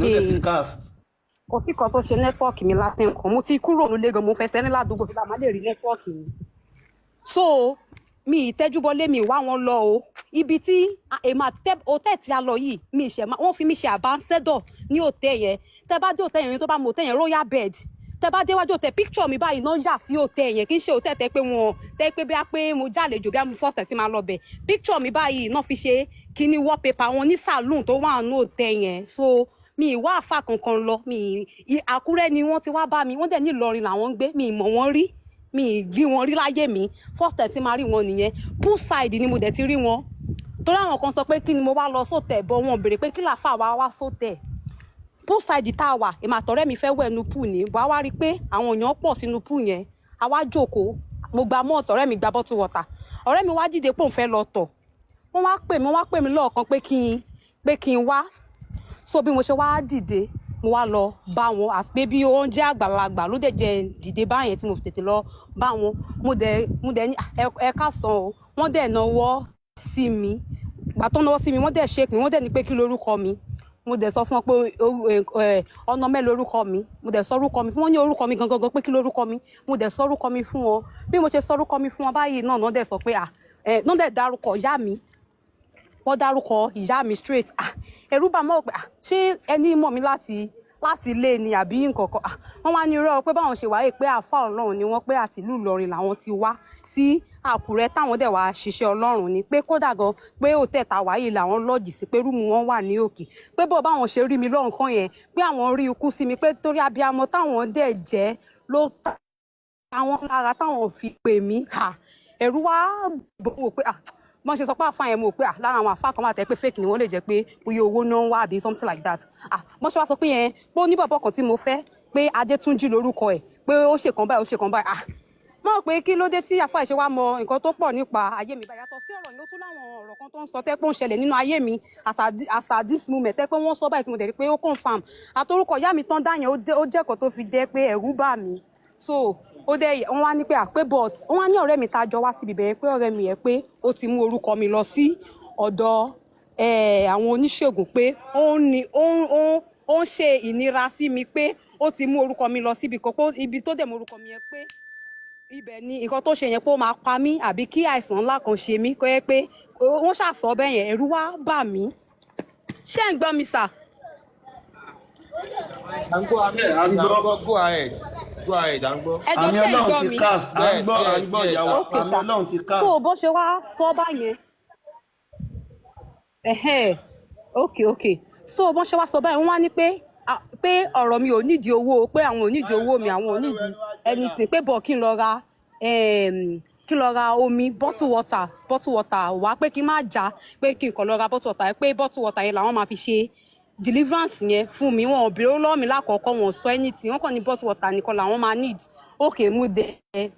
Ló dẹ̀ ti cast. Kò sí kan tó ṣe network mi látẹ̀ nǹkan. Mo ti kúrò nílé gan, mo fẹsẹ̀ ní ládùúgbò fi má lè rí network mi. So mi ìtẹ́júbọlé, mi wá wọn lọ o. Ibi tí èmi àti hotel tí a lọ yìí, mi ìṣẹ̀ máa wọ́n fi mí ṣe ambassador ní hotel yẹn. Tẹ́ bá dé hotel yẹn, tó bá mọ hotel yẹn, Royal Bed, tẹ́ bá déwájú hotel, picture mi báyìí náà yà sí hotel yẹn. Kì í ṣe hotel tẹ́ pé wọn tẹ́ pé bí a pé mo jàlejò, bí a mo first time tí máa lọ bẹ̀. Picture mi báyìí náà fi ṣe kíní wallpaper wọn ní saloon tó wà ní hotel yẹn. So mi ì wá àfa kankan lọ. Mi Àkúrẹ́ ni wọ́n ti wá bá mi, wọ́n dẹ̀ ní Ìlọrin làwọn ń gbé. Mi ì mọ̀ wọ́n rí, mi ì rí wọn rí láyé mi. First time tí máa rí wọn nìyẹn. Poolside ni mo dẹ̀ ti rí wọn, torí àwọn kan sọ pé kí ni mo wá lọ sótẹ̀ bọ́, wọn béèrè pé kí làáfà wá wá sótẹ̀. Poolside tá a wà, èmi àtọ̀rẹ́ mi fẹ́ wẹ̀ nu pool ní bọ́, a wá rí i pé àwọn èèyàn pọ̀ sínú pool yẹn. A wá jókòó, mo gba malt, ọ̀rẹ́ mi gba bottle water. Ọ̀rẹ́ mi wá dìde pé òun fẹ́ lọ tọ̀. Wọ́n wá pè mí, wọ́n wá pè mí lọ́ọ̀kan pé kí n wá. So bí mo ṣe wá dìde, mo wá lọ bá wọn, àti pé bí ó ń jẹ́ àgbàlagbà ló dẹ̀ jẹ́ dìde báyẹn tí mo fi tètè lọ bá wọn. Mo dẹ̀ ní, "Ah, ẹ káàsán o." Wọ́n dẹ̀ náwó sí mi. Gbà tó náwó sí mi, wọ́n dẹ̀ ṣe pé wọ́n dẹ̀ ní pé kí lorúkọ mi. Mo dẹ̀ sọ fún wọn pé ọ̀nà mẹ́ lorúkọ mi. Mo dẹ̀ sọ orúkọ mi fún wọn, ní orúkọ mi gangan gan, pé kí lorúkọ mi. Mo dẹ̀ sọ orúkọ mi fún wọn. Bí mo ṣe sọ orúkọ mi fún wọn báyìí náà, náà dẹ̀ sọ pé à ẹ náà dẹ̀ dárúkọ ìyá mi. Wọ́n dárúkọ ìyá mi straight. Ah, ẹ̀rù bà mọ́ pé, ah, ṣé ẹni mọ̀ mí láti ilé ni àbí nǹkan kan? Ah, wọ́n wá ní irọ́, pé báwọn ṣe wáyé, pé àáfà Ọlọ́run ni wọ́n, pé àti ìlú Ìlọrin làwọn ti wá sí Àkúrẹ́, táwọn dẹ̀ wá ṣiṣẹ́ Ọlọ́run ni, pé kódà gan pé hotel tàwa yìí làwọn lodge sí, pé room wọn wà ní òkè, pé bó báwọn ṣe rí mi lọ́nkán yẹn, pé àwọn rí ikú sí mi, pé torí abiyamọ táwọn dẹ̀ jẹ́ ló táwọn lára táwọn fi pè mí. Ha, ẹ̀rù wá bò wò pé, ah, bọ́n ṣe sọ pé àfa yẹn, mo rò pé, ah, lára àwọn àfa kan wà tẹ́ pé fake ni wọ́n lè jẹ́, pé bóyá owó náà ń wá àbí something like that. Ah, bọ́n ṣe wá sọ pé yẹn, pé ó ní bọ̀bọ̀ kan tí mo fẹ́, pé Adétúnjì lórúkọ ẹ̀, pé ó ṣe kan báyìí, ó ṣe kan báyìí. Ah, mo rò pé kí ló dé tí àfa ìṣe wa mọ nǹkan tó pọ̀ nípa ayé mi báyìí? Yàtọ̀ sí ọ̀rọ̀ yìí, ó tún láwọn ọ̀rọ̀ kan tó ń sọ tẹ́ pé ó ń ṣẹlẹ̀ nínú ayé mi as at this moment, tẹ́ pé wọ́n sọ báyìí tí mo dẹ̀ rí pé ó confirm àtorúkọ ìyá mi tán dá yẹn. Ó jẹ́ ẹ̀kọ́ tó fi dẹ́ pé ẹ̀rù bà mí. So ó dẹ̀ wọ́n wá ní pé àpé, but wọ́n wá ní ọ̀rẹ́ mi tá a jọ wá síbi bẹ̀yẹn, pé ọ̀rẹ́ mi yẹn, pé ó ti mú orúkọ mi lọ sí ọ̀dọ̀ àwọn oníṣègùn, pé ó ń ní ó ń ṣe ìnira sí mi, pé ó ti mú orúkọ mi lọ síbi kan, pé ibi tó dẹ̀ mú orúkọ mi yẹn, pé ibẹ̀ ni nǹkan tó ṣe yẹn, pé ó máa pa mí àbí kí àìsàn ńlá kan ṣe mí, kó yẹ pé wọ́n ṣàṣọ bẹ́ẹ̀ yẹn. Ẹ̀rù wá bà mí. Ṣé ń gbọ́ mi, sir? À ń gbọ́. À ń à ń gbọ́. gbọ́. Go ahead, go ahead, à ń gbọ́. Ẹ jọ, Àmì ṣé ń Ọlọ́run gbọ́ ti mi? cast. À ń Yes. gbọ́, à ń Yes. gbọ́. Yes. Ìyàwó. Okay. Àmì Sir. Ọlọ́run ti Tó cast. bó ṣe wá sọ báyẹn, ẹ̀hẹ́n, okay. So bọ́n ṣe wá sọ báyìí, wọ́n wá ní pé, ah, pé ọ̀rọ̀ mi ò nídìí owó, pé àwọn ò nídìí owó mi, àwọn ò nídìí anything, pé bọ̀ kí n lọ ra omi, bottle water wá, pé kí n má já, pé kí n kàn lọ ra bottle water, pé bottle water yẹn làwọn máa fi ṣe deliverance yẹn fún mi. Wọn ò béèrè owó lọ́wọ́ mi lákọ̀ọ́kọ́, wọn ò sọ anything, wọ́n kàn ní bottle water nìkan làwọn máa need. Okay, mo dẹ̀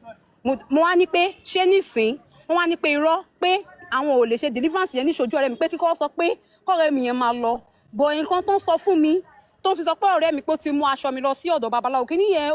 mo wá ní pé ṣé nísìn? Wọ́n wá ní pé irọ́, pé àwọn ò lè ṣe deliverance yẹn níṣojú ọ̀rẹ́ mi, pé kíkọ́ sọ pé kọ́rẹ́ mi yẹn máa lọ bọ̀. Nǹkan tó ń sọ fún mi, tó ń fi sọ pé ọ̀rẹ́ mi pé ó ti mú aṣọ mi lọ sí ọ̀dọ̀ babaláwo, kí nìyẹn?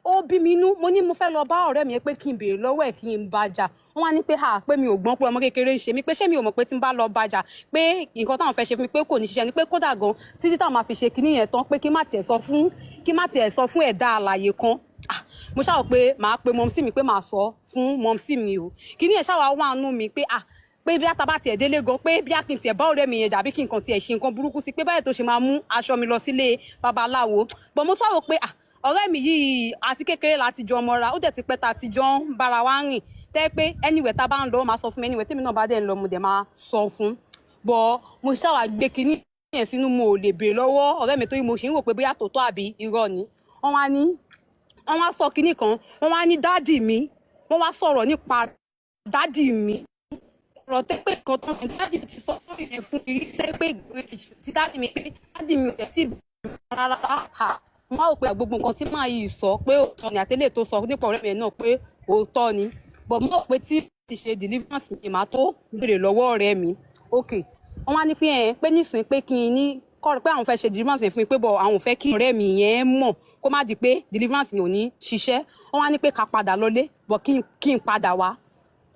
Ó bí mi inú. Mo ní mo fẹ́ lọ bá ọ̀rẹ́ mi yẹn, pé kí n béèrè lọ́wọ́ ẹ̀, kí n bá jà. Wọ́n wá ní pé, ha, pé mi ò gbọ́n, pé ọmọ kékeré ń ṣe mí, pé ṣé mi ò mọ̀ pé tí n bá lọ bá jà, pé nǹkan táwọn fẹ́ ṣe fún mi, pé kò ní ṣiṣẹ́ ni, pé kódà gan, títí táwọn máa fi ṣe kinní yẹn tán, pé kí má tiẹ̀ sọ fún ẹ̀dá alààyè kan. Ah, mo ṣáà wò pé màá pe mumsy mi, pé màá sọ fún mumsy mi o. Kinní yẹn ṣáà wá wà nù mí pé, ah, pé bí ata bá tiẹ̀ délé gan, pé bí a kì í tiẹ̀ bá ọ̀rẹ́ mi yẹn dàbí kí nǹkan tiẹ̀ ṣe nǹkan burúkú sí, pé báyìí tó ṣe máa mú aṣọ mi lọ sílé babaláwo. But mo ṣáà wò pé, ah, ọ̀rẹ́ mi yìí, àti kékeré láti jọ mọ́ra, ó dẹ̀ ti pẹ́ ta ti jọ ń bára wa rìn, tẹ́ pé anywhere tá a bá ń lọ, ó máa sọ fún mi. Anywhere tèmi náà bá dẹ̀ ń lọ, mo dẹ̀ máa sọ fún. But mo ṣáà wá gbé kinní yẹn sínú, mo ò lè béèrè lọ́wọ́ ọ̀rẹ́ mi, torí mo ṣì ń rò pé bóyá tòótọ́ àbí irọ́ ni. Wọ́n wá ní, wọ́n wá sọ kinní kan, wọ́n wá ní daddy mi, wọ́n wá sọ̀rọ̀ nípa daddy mi, ọ̀rọ̀ tẹ́ pé nǹkan tó ń daddy mi ti sọ fún yẹn fún mi rí, tẹ́ pé ìgbé ti daddy mi, pé daddy mi ò tẹ̀ tí rárá. Ha, wọ́n á rò pé gbogbo nǹkan tí màá yìí sọ pé òótọ́ ni, àtẹ́lẹ̀ tó sọ nípa ọ̀rẹ́ mi náà pé òótọ́ ni. But mo rò pé tí ti ṣe deliverance yẹn, màá tó béèrè lọ́wọ́ ọ̀rẹ́ mi. Ok, wọ́n wá ní pé ẹ̀ pé nísìnyí pé kí n ní kọ́ pé àwọn fẹ́ ṣe deliverance yẹn fún mi, pé bọ̀ àwọn ò fẹ́ kí ọ̀rẹ́ mi yẹn mọ̀, kó má di pé deliverance yẹn ò ní ṣiṣẹ́. Wọ́n wá ní pé ká padà lọlé, bọ̀ kí n padà wá.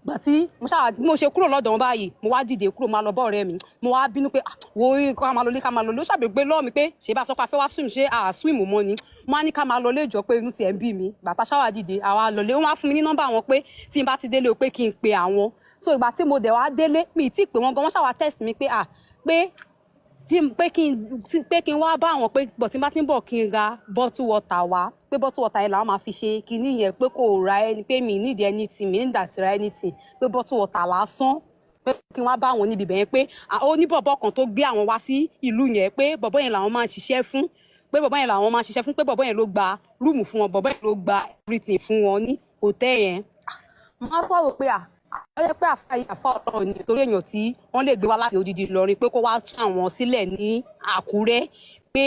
Gbà tí mo ṣáà bí mo ṣe kúrò lọ́dọ̀ wọn báyìí, mo wá dìde kúrò, máa lọ bọ́ ọ̀rẹ́ mi. Mo wá bínú pé, "Ah, wo ká máa lọ lé, ká máa lọ lé." Ó ṣàbẹ̀ pé lọ́ọ̀ mi pé ṣé bá sọ pé a fẹ́ wá swim, ṣé à swim mọ́ ni? Mo á ní ká máa lọ lé ìjọ pé inú tiẹ̀ ń bí mi. Bàtà ṣáwà dìde, àwa lọ lé. Wọ́n wá fún mi ní nọ́mbà wọn pé tí n bá ti délé o, pé kí n pe àwọn. So ìgbà tí mo dẹ̀ wá délé, mi ì tí ì pè wọ́n gan. Wọ́n ṣáà wá text mi pé ah, pé tí pé kí n pé kí n wá bá àwọn, pé bọ̀ tí n bá ti ń bọ̀, kí n ra bottle water wá, pé bottle water yẹn làwọn máa fi ṣe kinní yẹn, pé kò ra ẹni, pé mi need anything, mi need àti ra anything, pé bottle water lásán, pé kí n wá bá àwọn níbi bẹ̀yẹn, pé ó ní bọ̀bọ̀ kan tó gbé àwọn wá sí ìlú yẹn, pé bọ̀bọ̀ yẹn làwọn máa ń ṣiṣẹ́ fún, pé bọ̀bọ̀ yẹn làwọn máa ń ṣiṣẹ́ fún, pé bọ̀bọ̀ yẹn ló gba room fún wọn, bọ̀bọ̀ yẹn ló gba everything fún wọn ní hotel yẹn. Mo máa fọwọ́ pé à ó yẹ pé àfa yìí, àfa Ọlọ́run ni, torí èèyàn tí wọ́n lè gbé wá láti odidi Ìlọrin pé kó wá tún àwọn sílẹ̀ ní Àkúrẹ́, pé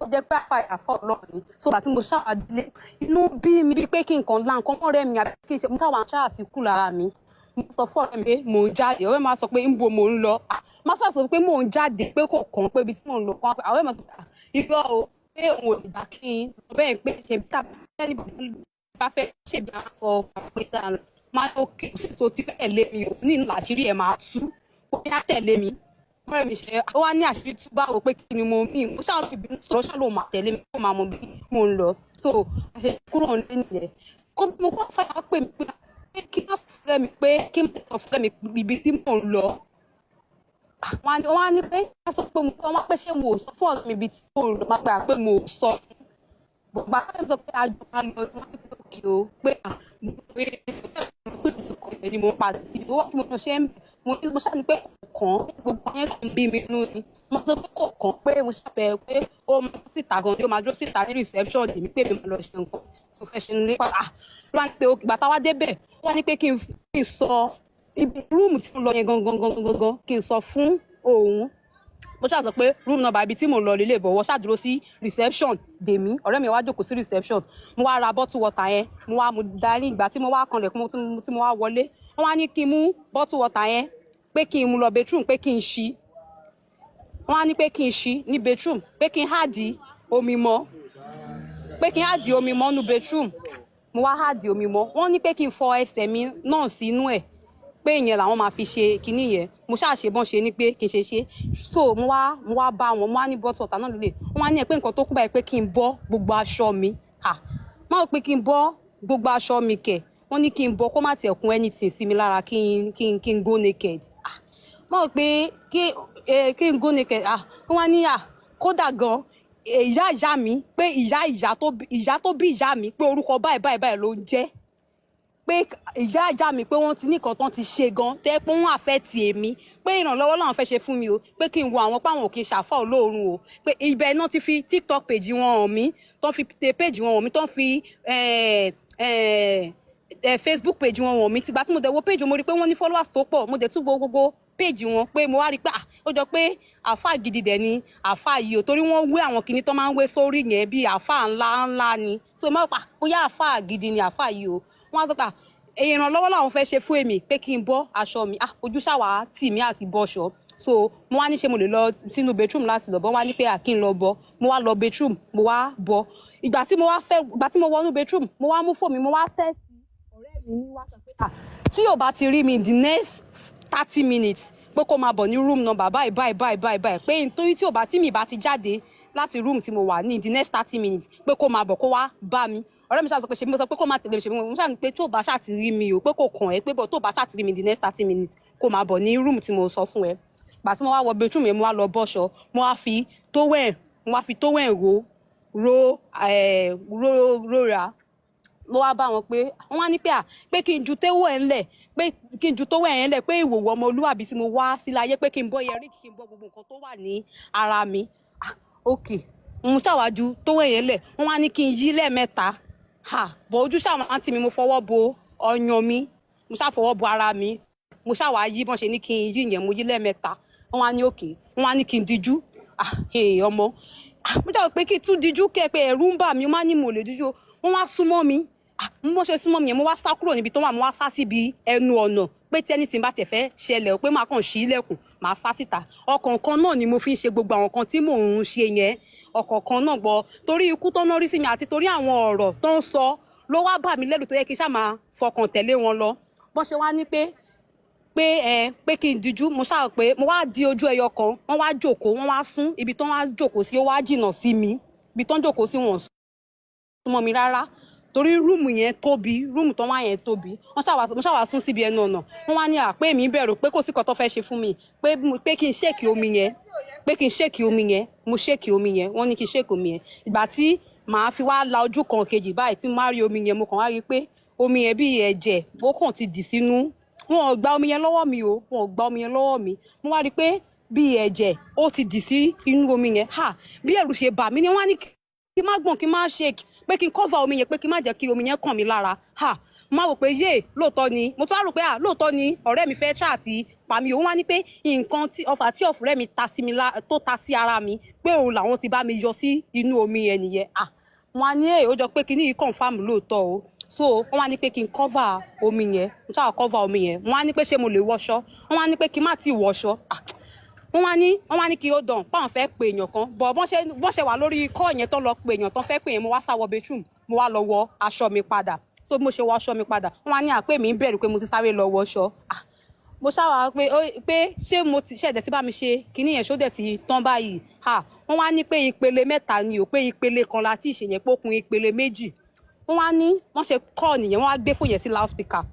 ó jẹ́ pé àfa yìí, àfa Ọlọ́run ni. So àti mo ṣáà délé, inú bí mi bíi pé kí nǹkan la nǹkan mọ́rẹ́ mi àbí kí n ṣe. Mo ṣáà ṣáà ti kú lára mi. Mo sọ fún ọ̀rẹ́ mi pé mò ń jáde. Ọ̀rẹ́ mi máa sọ pé ń bo mò ń lọ. Má ṣáà sọ pé mò ń jáde, pé kò kàn, pé ibi tí mò ń lọ kàn. Àwọn ẹ̀ máa sọ pé irọ́ o, pé òun ò lè gbà kí n lọ bẹ́ẹ̀, pé ṣe bí tàbí ẹni bá fẹ́ ṣèbí aṣọ pé dáa máa tó kí sí tó ti fẹ́ tẹ̀lé mi ò ní ìlú, àṣírí ẹ̀ máa tú, kó yá tẹ̀lé mi. Ọ̀rẹ́ mi ṣe ó wá ní àṣírí tú báwo, pé kí ni mo mí? Mo ṣáà fi bínú sọ̀rọ̀, ṣáà ló máa tẹ̀lé mi, kó máa mọ bí mo ń lọ. So àṣẹ kúrò nílé nìyẹn. Kó mo kọ́ fẹ́ pè mí pé kí n má fẹ́ mi, pé kí n sọ fún mi ibi tí mò ń lọ. Wọ́n á ní pé wọ́n sọ pé wọ́n á pé ṣé mo sọ fún ọ̀rẹ́ mi ibi tí mò ń lọ? Máa pè á pé mo sọ fún bàbá mi, sọ pé àjọ máa lọ. Wọ́n ní pé òkè o, pé pé ni mo padà sí owó tí mo ṣe ń mo ṣáà ní pé kò kàn. Gbogbo yẹn kàn bí mi nú ni. Mo sọ pé kò kàn, pé mo ṣàfẹ́ pé ó máa dúró síta gan, yóò máa dúró síta ní reception mi, pé mi máa lọ ṣe nǹkan tó fẹ́ ṣe nílé padà. Ló wá ní pé ìgbà táwa débẹ̀, ó wá ní pé kí n sọ ibi room tí mo lọ yẹn gangan gangan gangan, kí n sọ fún òun. Mo ṣáà sọ pé room number ibi tí mò ń lọ lélẹ̀ bọ̀wọ̀, ṣáà dúró sí reception dèmí. Ọ̀rẹ́ mi wá jókòó sí reception. Mo wá ra bottle water yẹn, mo wá mu dání. Ìgbà tí mo wá kanlẹ̀kùn, tí mo wá wọlé, wọ́n wá ní kí n mú bottle water yẹn, pé kí n mú lọ bedroom, pé kí n ṣí. Wọ́n wá ní pé kí n ṣí ní bedroom, pé kí n add omi mọ́, pé kí n add omi mọ́ nu bedroom. Mo wá add omi mọ́. Wọ́n ní pé kí n fọ ẹsẹ̀ mi náà sínú ẹ̀, pé ìyẹn làwọn máa fi ṣe kinní yẹn. Mo ṣáà ṣe bọ́n ṣe ní pé kí n ṣe ṣe. So mo wá bá wọn, mo wá ní bottle water náà lélẹ̀. Wọ́n wá ní ẹ pé nǹkan tó kú báyìí, pé kí n bọ́ gbogbo aṣọ mi. Ah, má wò pé kí n bọ́ gbogbo aṣọ mi kẹ̀? Wọ́n ní kí n bọ́, kó má tiẹ̀ kún anything sí mi lára, kí n go naked. Ah, má wò pé kí n go naked? Ah, wọ́n wá ní ah, kódà gan ìyá ìyá mi, pé ìyá tó bí ìyá mi, pé orúkọ báyìí báyìí báyìí ló ń jẹ́, pé ìyá ìyá mi, pé wọ́n ti ní nǹkan tán ti ṣe gan tẹ́ pé wọ́n àfẹ́ ti èmi, pé ìrànlọ́wọ́ làwọn fẹ́ ṣe fún mi o, pé kí n wo àwọn páwọn ò kí n ṣàfà olóorun o, pé ibẹ̀ náà ti fi TikTok page wọn hàn mí, tán fi page wọn hàn mí, tán fi Facebook page wọn hàn mí. Tìgbà tí mo dẹ̀ wo page wọn, mo rí pé wọ́n ní followers tó pọ̀. Mo dẹ̀ tún wo gbogbo page wọn, pé mo wá rí pé ah, ó jọ pé àáfà gidi dẹ̀ ni àáfà yìí o, torí wọ́n wé àwọn kinní tó máa ń wé sórí yẹn bíi àáfà ńlá ńlá ni. So mo pa bóyá àáfà gidi ni àáfà yìí o. Wọ́n á sọ pé ìrànlọ́wọ́ làwọn fẹ́ ṣe fún èmi, pé kí n bọ́ aṣọ mi. Ah, ojú ṣàwà tì mí àti bọ́ṣọ. So mo wá ní ṣe mo lè lọ sínú bedroom láti lọ bọ́? Wá ní pé à kí n lọ bọ́. Mo wá lọ bedroom, mo wá bọ́. Ìgbà tí mo wá fẹ́, ìgbà tí mo wọnú bedroom, mo wá mú fóònù mi, mo wá text ọ̀rẹ́ mi ní WhatsApp pé ah, tí ò bá ti rí mi in the next 30 minutes, pé kó máa bọ̀ ní room number báyìí báyìí báyìí báyìí báyìí, pé nítorí tí ò bá tí mi bá ti jáde láti room tí mo wà ní in the next 30 minutes, pé kó máa bọ̀, kó wá bá mi. Ọ̀rẹ́ mi ṣáà sọ pé ṣe mo sọ pé kó máa tẹ̀lé mi, ṣe mo ṣáà ní pé tó bá ṣáà ti rí mi o, pé kò kàn ẹ́, pé bọ̀ tó bá ṣáà ti rí mi in the next 30 minutes, kó máa bọ̀ ní room tí mo sọ fún ẹ. Gbà tí mo wá wọ bedroom yẹn, mo wá lọ bọ́ṣọ, mo wá fi towel ro ro ẹ̀ ro rora. Mo wá bá wọn pé wọ́n wá ní pé à pé kí n ju towel ńlẹ̀, pé kí n ju towel yẹn lẹ̀, pé ìwòwò ọmọlúwàbí tí mo wá sílé ayé, pé kí n bọ́ yẹrí, kí n bọ́ gbogbo nǹkan tó wà ní ara mi. Ah, ok, mo ṣàwájú towel yẹn lẹ̀. Wọ́n wá ní kí n yí lẹ́ẹ̀mẹ́ta. Ha, bọ̀ ojú ṣàwọn àǹtí mi, mo fọwọ́ bo ọyàn mi, mo ṣàfọwọ́ bo ara mi, mo ṣàwá yí bọ́n ṣe ní kí n yí yẹn. Mo yí lẹ́ẹ̀mẹ́ta. Wọ́n wá ní òkè. Wọ́n wá ní kí n díjú. Ah, hey, ọmọ. Ah, mo ṣàwọ̀ pé kí n tún díjú kẹ́, pé ẹ̀rù ń bà mí. Wọ́n má ní mo lè díjú. Wọ́n wá súnmọ́ mi. Ah, mo ṣe súnmọ́ mi yẹn, mo wá sá kúrò níbi tó wà. Mo wá sá síbi ẹnu ọ̀nà, pé tí ẹni tí n bá tẹ̀ fẹ́ ṣẹlẹ̀ o, pé máa kàn ṣí ilẹ̀kùn, máa sá síta. Ọkàn kan náà ni mo fi ń ṣe gbogbo àwọn kan tí mò ń ṣe yẹn, ọkàn kan náà gbọ́, torí ikú tó ná rí sí mi àti torí àwọn ọ̀rọ̀ tó ń sọ ló wá bà mí lẹ́rù, tó yẹ kí n ṣáà máa fọkàn tẹ̀lé wọn lọ. Bọ́n ṣe wá ní pé ẹ pé kí n dijú, mo ṣáà pé mo wá di ojú ẹyọ kan. Wọ́n wá jókòó, wọ́n wá sún ibi tó wá jókòó sí, ó wá jìnnà sí mi. Ibi tó ń jókòó sí, wọn ò súnmọ́ mi rárá, torí room yẹn tóbi, room tó wá yẹn tóbi. Wọ́n ṣáà wá, mo ṣáà wá sún síbi ẹnu ọ̀nà. Wọ́n wá ní à pé èmi bẹ̀rù, pé kò sí kan tó fẹ́ ṣe fún mi, pé kí n shake omi yẹn, pé kí n shake omi yẹn. Mo shake omi yẹn, wọ́n ní kí n shake omi yẹn. Ìgbà tí màá fi wá la ojú kan kejì báyìí, tí mo má rí omi yẹn, mo kàn wá rí i pé omi yẹn bí ẹ̀jẹ̀, ó kàn ti dì sínú. Wọn ò gba omi yẹn lọ́wọ́ mi o, wọn ò gba omi yẹn lọ́wọ́ mi. Mo wá rí i pé bí ẹ̀jẹ̀ ó ti dì sí inú omi yẹn. Ha, bí ẹ̀rù ṣe bà mí ni! Wọ́n á ní kí n má gbọ̀n, kí n má shake, pé kí n cover omi yẹn, pé kí n má jẹ́ kí omi yẹn kàn mí lára. Ha, mo máa wò pé yé, lóòótọ́ ni. Mo tún wá rò pé à, lóòótọ́ ni ọ̀rẹ́ mi fẹ́ ṣáà ti pa mí. Òun wá ní pé nǹkan tí ọfà tí ọ̀fùrẹ́ mi ta sí mi tó ta sí ara mi, pé òun làwọn ti bá mi yọ sí inú omi yẹn nìyẹn. Ah, wọn á ní èè, ó jọ pé kíní yìí confirm lóòótọ́ o. So wọ́n wá ní pé kí n cover omi yẹn. Mo ṣáà cover omi yẹn. Wọ́n á ní pé ṣé mo lè wọṣọ? Wọ́n wá ní pé kí n má ti wọṣọ. Ah, wọ́n wá ní kí ó dàn páwọn fẹ́ pe èèyàn kan bọ̀. Bọ́n ṣe wà lórí call yẹn tó lọ pe èèyàn tó fẹ́ pè yẹn, mo wá sá wọ bedroom, mo wá lọ wọ aṣọ mi padà. So bí mo ṣe wọ aṣọ mi padà, wọ́n wá ní àpé mi ń bẹ̀rù, pé mo ti sáré lọ wọṣọ. Ah, mo ṣáwá pé pé ṣé mo ti ṣẹ̀dẹ̀ tí bá mi ṣe kíní yẹn, ṣó dẹ̀ ti tán báyìí? Ha, wọ́n wá ní pé ìpele mẹ́ta ni o, pé ìpele kan la ti ṣe yẹn, pé ó kún ìpele méjì. Wọ́n wá ní wọ́n ṣe call nìyẹn, wọ́n wá gbé fóònù yẹn sí loudspeaker,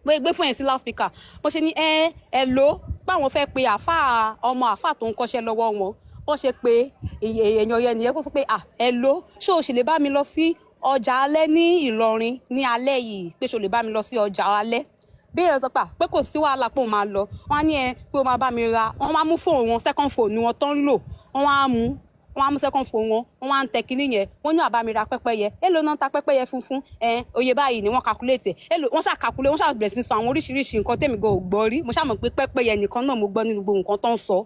pé gbé fóònù yẹn sí loudspeaker. Bó ṣe ní ẹ ẹ ló báwọn fẹ́ pe àáfàá, ọmọ àáfàá tó ń kọ́ṣẹ́ lọ́wọ́ wọn. Wọ́n ṣe pé èèyàn yẹn nìyẹn, kó sọ pé à ẹ ló, ṣé o sì lè bá mi lọ sí ọjà alẹ́ ní Ìlọrin ní alẹ́ yìí, pé ṣé o lè bá mi lọ sí ọjà alẹ́? Bí èèyàn sọ pé à, pé kò sí wàhálà, pé òun máa lọ. Wọ́n á ní ẹ pé ó máa bá mi ra. Wọ́n wá mú fóònù wọn, second phone wọn tó ń lò, wọ́n á mú second phone wọn, wọ́n wá ń tẹ kinní yẹn. Wọ́n ní àbá mi ra pẹ́pẹ́yẹ. Èló náà ń ta pẹ́pẹ́yẹ funfun? Ẹ oye báyìí ni wọ́n calculate ẹ̀. Èló wọ́n ṣáà calculate, wọ́n ṣáà bẹ̀rẹ̀ sí ní sọ àwọn oríṣiríṣi nǹkan tèmi gan ò gbọ́ rí. Mo ṣáà mọ̀ pé pẹ́pẹ́yẹ nìkan náà mo gbọ́ nínú gbogbo nǹkan tó ń sọ.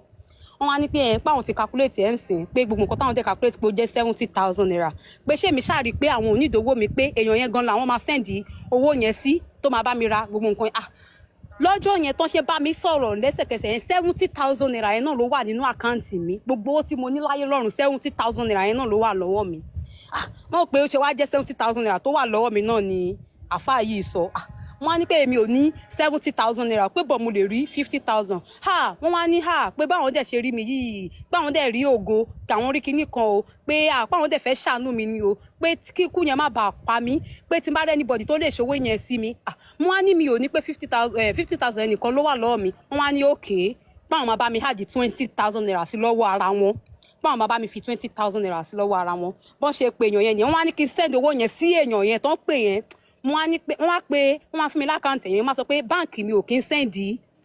Wọ́n wá ní pé ẹ̀ páwọn ti calculate ẹ̀ ń sìn, pé gbogbo nǹkan táwọn dẹ̀ calculate pé ó jẹ́ ₦70,000, pé ṣé mi ṣáà rí i pé àwọn onídòwò mi, pé èèyàn yẹn gan làwọn máa send owó yẹn sí, tó máa bá mi ra gbogbo nǹkan yẹn. Ah, lọ́jọ́ yẹn tó ṣe bá mi sọ̀rọ̀ lẹ́sẹ̀kẹsẹ̀ yẹn, ₦70,000 yẹn náà ló wà nínú account mi. Gbogbo owó tí mo ní láyé lọ́rùn, ₦70,000 yẹn náà ló wà lọ́wọ́ mi. Ah, wọ́n rò pé ó ṣe wá jẹ́ ₦70,000 tó wà lọ́wọ́ mi náà ni àáfàá yìí sọ. Ah, wọ́n á ní pé èmi ò ní ₦70,000, pé bọ̀ mo lè rí 50,000. Ha, wọ́n wá ní ha, pé báwọn dẹ̀ ṣe rí mi yìí, báwọn dẹ̀ rí ògo tàwọn rí kinní kan o, pé àpá àwọn dẹ̀ fẹ́ ṣàánú mi ni o, pé kíkú yẹn má bàa pa mí, pé tí n bá rẹ́ anybody tó lè ṣòwò yẹn sí mi. Ah, wọ́n á ní mi ò ní, pé 50,000, 50,000 ẹnìkan ló wà lọ́wọ́ mi. Wọ́n wá ní okay, báwọn máa bá mi add ₦20,000 sí lọ́wọ́ ara wọn, báwọn máa bá mi fi ₦20,000 sí lọ́wọ́ ara wọn. Bọ́n ṣe pé èèyàn yẹn ni wọ́n wá ní kí n send owó yẹn sí èèyàn yẹn tó ń pè yẹn. Wọ́n á ní pé wọ́n á pé wọ́n á fún mi l'account. Èèyàn máa sọ pé báǹkì mi ò kí ń send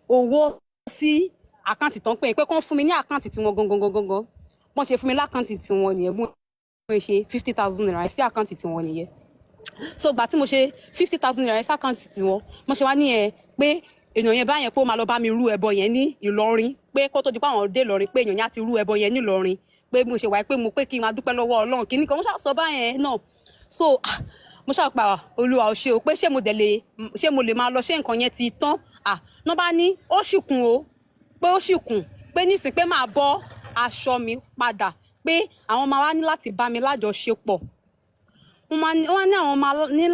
owó sí account tó ń pè é, pé kó ń fún mi ní account tiwọn gangan gangan gangan. Wọ́n ṣe fún mi l'account tiwọn nìyẹn. Mo ṣe ₦50,000 sí account tiwọn nìyẹn. So gbà tí mo ṣe ₦50,000 sí account tiwọn, mo ṣe wá ní ẹ pé èèyàn yẹn báyẹn pé ó máa lọ bá mi rú ẹbọ yẹn ní Ìlọrin, pé kó tó di pé àwọn dé Ìlọrin, pé èèyàn yẹn á ti rú ẹbọ yẹn ní Ìlọrin, pé mo ṣe wáyé, pé mo pé kí n máa dúpẹ́ lọ́wọ́ Ọlọ́run kìíní kan. Mo ṣáà sọ báyẹn náà. So ah, mo ṣáà pa Olúwa ò ṣe o, pé ṣé mo dẹ̀ lè, ṣé mo lè máa lọ, ṣé nǹkan yẹn ti tán? Ah, náà bá ní ó sì kún o, pé ó sì kún, pé nísìn pé máa bọ́ aṣọ mi padà, pé àwọn máa wá ní láti bá mi lájọṣepọ̀. Wọ́n ní àwọn máa ní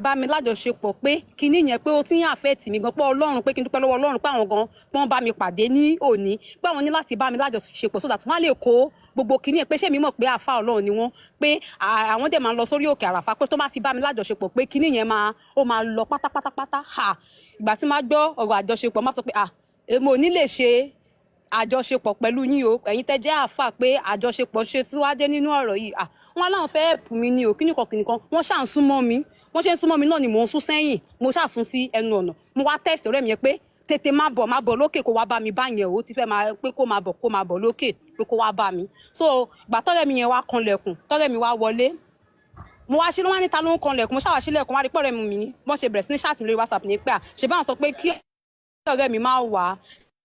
bá mi lájọṣepọ̀, pé kinní yẹn pé ó ti ń affect mi gan, pé Ọlọ́run, pé kí n dúpẹ́ lọ́wọ́ Ọlọ́run pé àwọn gan wọ́n bá mi pàdé ní òní, pé àwọn ní láti bá mi lájọṣepọ̀ so that wọ́n á lè kó gbogbo kinní yẹn, pé ṣé mi mọ̀ pé àfa Ọlọ́run ni wọ́n, pé àwọn dẹ̀ máa ń lọ sórí òkè Àràfà, pé tó bá ti bá mi lájọṣepọ̀, pé kinní yẹn máa ó máa lọ pátápátápátá. Ha, ìgbà tí máa gbọ́ ọ̀rọ̀ àjọṣepọ̀, má sọ pé ah, èmi ò ní lè ṣe àjọṣepọ̀ pẹ̀lú yín o, ẹ̀yin tẹ́ jẹ́ àáfà, pé àjọṣepọ̀ ṣe tí wàá dé nínú ọ̀rọ̀ yìí. À, wọn láwọn fẹ́ help mi ní o, kíníkan kíníkan. Wọ́n ṣà ń súnmọ́ mi, wọ́n ṣe ń súnmọ́ mi náà ni mò ń sún sẹ́yìn. Mo ṣáà sún sí ẹnu ọ̀nà. Mo wá text ọ̀rẹ́ mi yẹn pé tètè má bọ̀, má bọ̀ lókè, kó wá bá mi bá yẹn o. Ó ti fẹ́ máa pé kó máa bọ̀, kó máa bọ̀ lókè, pé kó wá bá mi. So ìgbà tọ́rẹ́ mi yẹn wá kanlẹ̀kùn, tọ́rẹ́ mi wá wọlé, mo wá sí ló wá ní ta ló ń kanlẹ̀kùn. Mo ṣáà wá sílẹ̀kùn, wá rí pọ̀rẹ́ mi ní. Wọ́n ṣe bẹ̀rẹ̀ sí ní chat lórí WhatsApp ní pé à ṣe báwọn sọ pé kí ọ̀rẹ́ mi máa wá,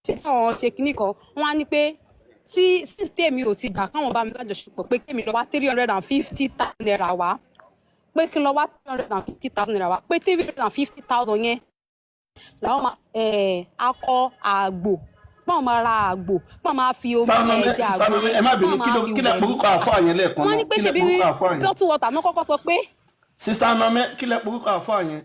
ṣé báwọn ṣe kinní kan. Wọ́n á ní pé tí sísè mi ò ti gbà káwọn bá mi lájọṣepọ̀, pé kémi lọ wá ₦350,000 wá, pé kí n lọ wá ₦350,000 wá, pé 350,000 yẹn làwọn máa akọ àgbò, báwọn máa ra àgbò, báwọn máa fi omi ẹ̀jẹ̀ àgbò ẹ má bínú. báwọn Kí máa ló fi kí lẹ wẹ̀ mí. porúkọ àfáà yẹn lẹ́ẹ̀kan Wọ́n náà? ní pé Kí lẹ ṣebí porúkọ àfáà yẹn? bottle water náà kọ́kọ́ sọ pé Sister Nome, kí lẹ porúkọ àfáà yẹn?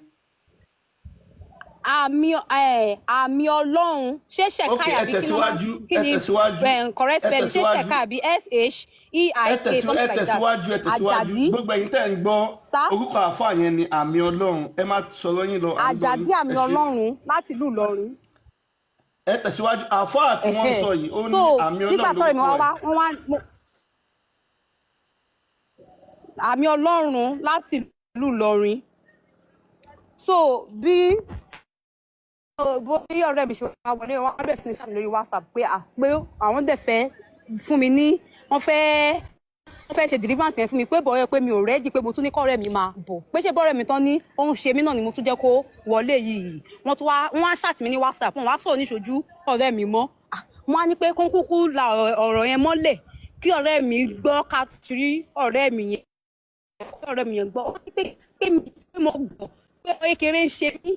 Àmì ẹ, Àmì Ọlọ́run, ṣé Ok, Ṣẹ̀káì ẹ àbí kí ló máa tẹ̀síwájú. kí Ẹ ni tẹ̀síwájú. Correct Ẹ spelling, ṣé tẹ̀síwájú. Ṣẹ̀káì àbí S H E Ẹ I K, tẹ̀síwájú. Ẹ something like that. tẹ̀síwájú. Ẹ tẹ̀síwájú. Àjàdí. Gbogbo ẹ̀yin tẹ́ ń gbọ́, Sá. orúkọ àáfàá yẹn ni Àmì Ọlọ́run. Ẹ má sọ̀rọ̀ yín lọ, à ń gbọ́ Àjàdí yín. Àmì Ẹ ṣe. Ọlọ́run láti ìlú Ìlọrin. Ẹ tẹ̀síwájú. Àáfàá tí wọ́n ń Ẹ̀hẹ́. sọ yìí, ó ní So Àmì nígbà Ọlọ́run tọ́rẹ̀ mi lórúkọ wá ẹ̀. wá, wọ́n wá Àmì Ọlọ́run láti ìlú Ìlọrin. So bí bó bí ọ̀rẹ́ mi ṣe wá wọlé, wọ́n bẹ̀rẹ̀ sí ní ṣàmì lórí WhatsApp pé à pé àwọn dẹ̀ fẹ́ fún mi ní wọ́n fẹ́ ṣe deliverance yẹn fún mi, pé bọ̀ọ́yẹ pé mi ò ready, pé mo tún ní kọ́rẹ́ mi máa bọ̀, pé ṣé bọ́ọ̀rẹ́ mi tán ní ó ń ṣe mí náà ni mo tún jẹ́ kó wọlé yìí. Wọ́n tún wá, wọ́n á chat mi ní WhatsApp, wọ́n wá sọ̀rọ̀ níṣojú ọ̀rẹ́ mi mọ́. Ah, wọ́n á ní pé kó kúkú la ọ̀rọ̀ yẹn mọ́lẹ̀ kí ọ̀rẹ́ mi gbọ́, ká rí ọ̀rẹ́ mi yẹn, kí ọ̀rẹ́ mi yẹn gbọ́. Ó ní pé mi pé mo gbọ́ pé kékeré ń ṣe mí,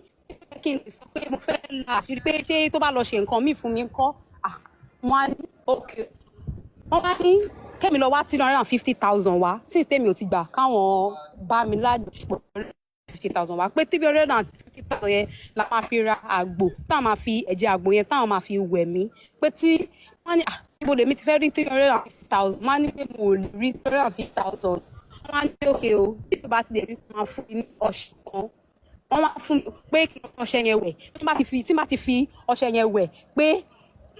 pé kí n lè sọ pé mo fẹ́ la àṣírí, pé ṣé tó bá lọ ṣe nǹkan míì fún mi ńkọ́? Ah, wọ́n á ní okay. Wọ́n wá ní kẹ́mi lọ wá 350,000 wá, sí tèmi ò ti gbà káwọn bá mi lájọṣepọ̀, 50,000 wá, pé 350,000 yẹn la máa fi ra àgbò, táwọn máa fi ẹ̀jẹ̀ àgbò yẹn, táwọn máa fi wẹ̀ mí. Pé tí wọ́n ní, ah, ibo lèmi ti fẹ́ rí 350,000? Wọ́n á ní pé mo ò lè rí 350,000. Wọ́n á ní okay o, tí ìjọba ti lè rí, máa fún mi ní ọṣẹ kan. Wọ́n wá fún mi pé kí n fi ọṣẹ yẹn wẹ̀, tí bá ti fi ọṣẹ yẹn wẹ̀, pé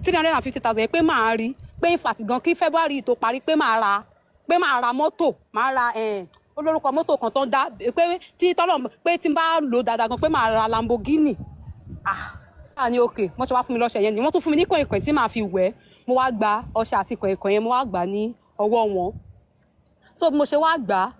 350,000 yẹn, pé máa rí, pé in fact gan, kí February tó parí, pé máa ra mọ́tò, máa ra olórúkọ mọ́tò kan tó ń dá, pé tí tọ́lọ̀, pé tí n bá lò dáadáa gan, pé máa ra Lamborghini. Ah, náà ní okay. Wọ́n ti wá fún mi lọ́ṣẹ yẹn ni wọ́n tún fún mi ní kọ̀ìnkọ̀ìn tí màá fi wẹ̀. Mo wá gba ọṣẹ àti kọ̀ìnkọ̀ìn yẹn, mo wá gbà ní ọwọ́ wọn. So bí mo ṣe wá gbà á,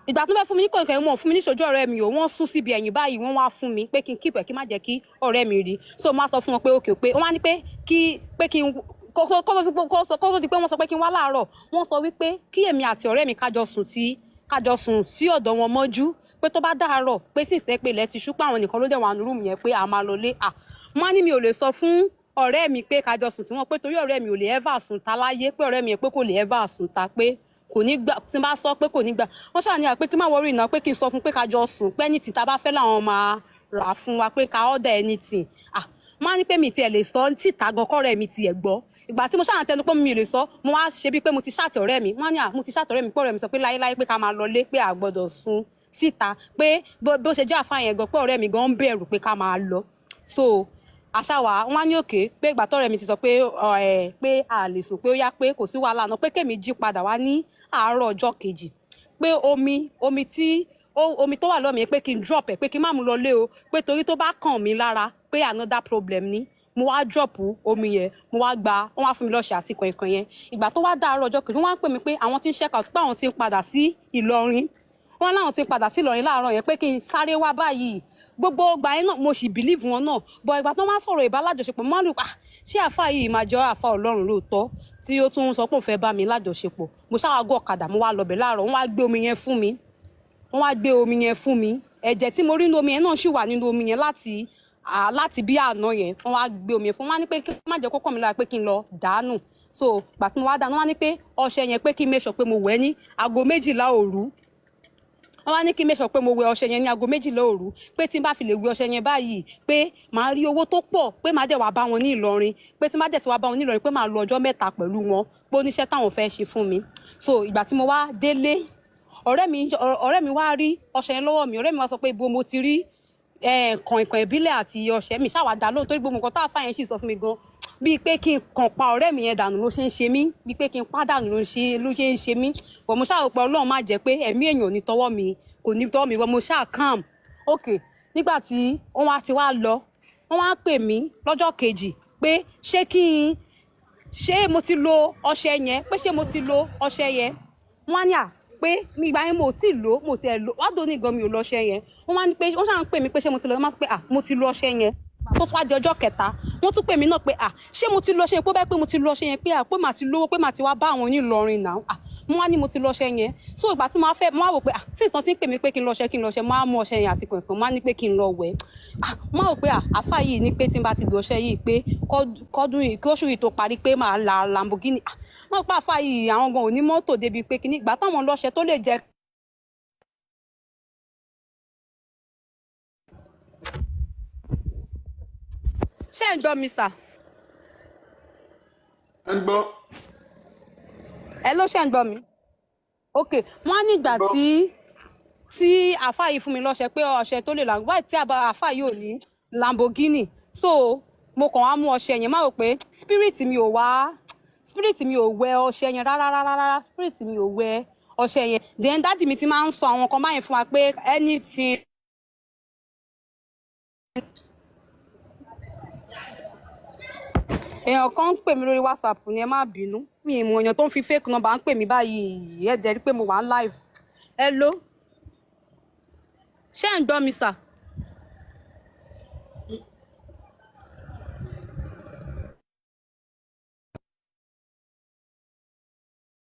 ìgbà tó fẹ́ fún mi ní kọ̀ìnkọ̀ìn, wọn ò fún mi ní ìṣojú ọ̀rẹ́ mi o. Wọ́n sún síbi ẹ̀yìn báyìí, wọ́n wá fún mi pé kí n keep ẹ̀, kí má jẹ́ kí ọ̀rẹ́ mi rí. So mo wá sọ fún wọn pé okay, pé wọ́n á ní pé kí pé kí n kó tó di pé wọ́n sọ pé kí n wá láàárọ̀, wọ́n sọ wípé kí èmi àti ọ̀rẹ́ mi kájọ sùn sí ọ̀dọ̀ wọn mọ́jú, pé tó bá dàárọ̀, pé sì tẹ́ pé ilẹ̀ ti ṣú, pé àwọn nìkan ló dẹ̀ wà ní room yẹn, pé a máa lọlé. À, mo á ní mi ò lè sọ fún ọ̀rẹ́ mi pé kájọ sùn tí wọ́n, pé torí ọ̀rẹ́ mi ò lè ever sùn ta láyé, pé ọ̀rẹ́ mi yẹn, pé kò lè ever sùn ta, pé kò ní gbà tí n bá sọ, pé kò ní gbà. Wọ́n ṣàní à pé kí n má worry náà, pé kí n sọ fún pé kájọ sùn, pé anything tá a bá fẹ́ làwọn máa rà fún wa, pé ká order anything. Ah, mo á ní pé mi tiẹ̀ lè sọ títa gan kọ́rẹ́ mi tiẹ̀ gbọ́. Ìgbà tí mo ṣáà ń tẹnu pé mi ò lè sọ, mo wá ṣe bíi pé mo ti chat ọ̀rẹ́ mi. Wọ́n á ní à, mo ti chat ọ̀rẹ́ mi, pé ọ̀rẹ́ mi sọ pé láéláé, pé ká máa lọlé, pé a gbọ́dọ̀ sùn síta, pé bó ṣe jẹ́ àfáà yẹn gan, pé ọ̀rẹ́ mi gan ń bẹ̀rù pé ká máa lọ. So àṣàwà, wọn á ní okay, pé ìgbà tọ́rẹ́ mi ti sọ pé ẹ pé a lè sùn, pé ó yá, pé kò sí wàhálà náà, pé kémi jí padà wá ní àárọ̀ ọjọ́ kejì, pé omi tó wà lọ́mì yẹn, pé kí n drop ẹ̀, pé kí n má mú lọ lé o, pé torí tó bá kàn mí lára, pé another problem ni. Mo wá drop omi yẹn, mo wá gba, wọ́n wá fún mi lọ́ṣẹ àti kànkàn yẹn. Ìgbà tó wá dàárọ̀ ọjọ́ kejì, wọ́n wá ń pè mí pé àwọn tí ń check out, pé àwọn tí ń padà sí Ìlọrin. Wọ́n láwọn ti padà sí Ìlọrin láàárọ̀ yẹn, pé kí n sáré wá báyìí. Gbogbo ìgbà yẹn náà mo sì believe wọn náà, but ìgbà tó wá sọ̀rọ̀ ìbálájọṣepọ̀, mo máa ń lò, ah, ṣé àáfà yìí máa jọ àáfà Ọlọ́run lóòótọ́ tí ó tún sọ pé òun fẹ́ bá mi lájọṣepọ̀? Mo ṣáà gọ́ ọ̀kadà, mo wá lọbẹ̀ láàárọ̀. Wọ́n wá gbé omi yẹn fún mi, wọ́n wá gbé omi yẹn fún mi. Ẹ̀jẹ̀ tí mo rí nínú omi yẹn náà ṣì wà nínú omi yẹn láti bí àná yẹn. Wọ́n wá gbé omi yẹn fún wọn, wá ní pé kí má jẹ́ kó kàn mí lára, pé kí n lọ dànù. So gbà tí mo wá dànù, wọ́n wá ní pé ọṣẹ yẹn, pé kí n make sure pé mo wẹ̀ ní aago 12 òru. Wọ́n wá ní kí n make sure pé mo wẹ̀ ọṣẹ yẹn ní aago 12 òru, pé tí n bá fi lè wẹ̀ ọṣẹ yẹn báyìí, pé màá rí owó tó pọ̀, pé màá dẹ̀ wá bá wọn ní Ìlọrin, pé tí n bá dẹ̀ ti wá bá wọn ní Ìlọrin, pé màá lo ọjọ́ 3 pẹ̀lú wọn, pé oníṣẹ́ táwọn fẹ́ ṣe fún mi. So ìgbà tí mo wá délé, ọ̀rẹ́ mi wá rí ọṣẹ yẹn lọ́wọ́ mi. Ọ̀rẹ́ mi wá sọ pé ibo mo ti rí kànkàn ìbílẹ̀ àti ọṣẹ mi. Ṣáà wá dá lóhùn, torí gbogbo nǹkan tá a fà yẹn sì sọ fún mi gan, bíi pé kí n kàn pa ọ̀rẹ́ mi yẹn dànù ló ṣe ń ṣe mí, bíi pé kí n pa dànù ló ṣe ń ṣe mí. Bọ̀ mo ṣáà rò pé Ọlọ́run má jẹ́ pé ẹ̀mí èèyàn ò ní tọwọ́ mi, kò ní tọwọ́ mi wọ́n. Mo ṣáà calm. Ok, nígbà tí wọ́n wá ti wá lọ, wọ́n wá pè mí lọ́jọ́ kejì pé ṣé kí n ṣé mo ti lo ọṣẹ yẹn, pé ṣé mo ti lo ọṣẹ yẹn. Wọ́n á ní à pé mi ìgbà yẹn mo ò tí ì lò, mo tẹ̀ lò wá dòní gan, mi ò lo ọṣẹ yẹn. Wọ́n wá ní pé wọ́n ṣáà ń pè mí pé ṣé mo ti lọ. Wọ́n máa ń pè, à, mo ti lo ọṣẹ yẹn. Tó tún wá di ọjọ́ kẹta, wọ́n tún pè mí náà pé, à, ṣé mo ti lo ọṣẹ yẹn, pé báyìí pé mo ti lo ọṣẹ yẹn, pé à pé màá ti lówó, pé màá ti wá bá àwọn onílọrin náà. À, mo wá ní mo ti lo ọṣẹ yẹn. So ìgbà tí mo wá fẹ́, mo wá wò pé, à, tí ìtàn ti ń pè mí pé kí n lọ ọṣẹ, kí n lọ ọṣẹ, mo á mú ọṣẹ yẹn àti kànkàn, mo á ní pé kí n lọ wẹ̀. À, mo wá wò pé, à, àfà yìí ní pé tí n bá ti lo ọṣẹ yìí, pé kọ́dún yìí, kí oṣù yìí tó parí, pé màá la Lamborghini. À, mo wá wò pé àfà yìí, àwọn gan ò ní mọ́tò débi pé kíní ìgbà táwọn lọ́ṣẹ tó lè jẹ́. Ṣé ẹ̀ ń gbọ́ mi sà? Ẹ ń gbọ́. Ẹ ló, ṣe ń gbọ́ mi? Ok, wọ́n á nígbà Gbọ́. tí àáfà yìí fún mi lọ́ṣẹ pé ọṣẹ tó lè là wáyé tí àáfà yìí ò ní Lamborghini. So mo kàn wá mú ọṣẹ yẹn, má rò pé spirit mi ò wá, spirit mi ò wẹ ọṣẹ yẹn rárá rárá rárá, spirit mi ò wẹ ọṣẹ yẹn. Then daddy mi ti máa ń sọ àwọn kan báyìí fún wa pé anything èèyàn kan ń pè mí lórí WhatsApp ni, ẹ má bínú, mi ì mọ èèyàn tó ń fi fake number ń pè mí báyìí. Ẹ jẹ́ rí pé mo wà ń live. Hello, ṣé ẹ̀ ń gbọ́ mi sà?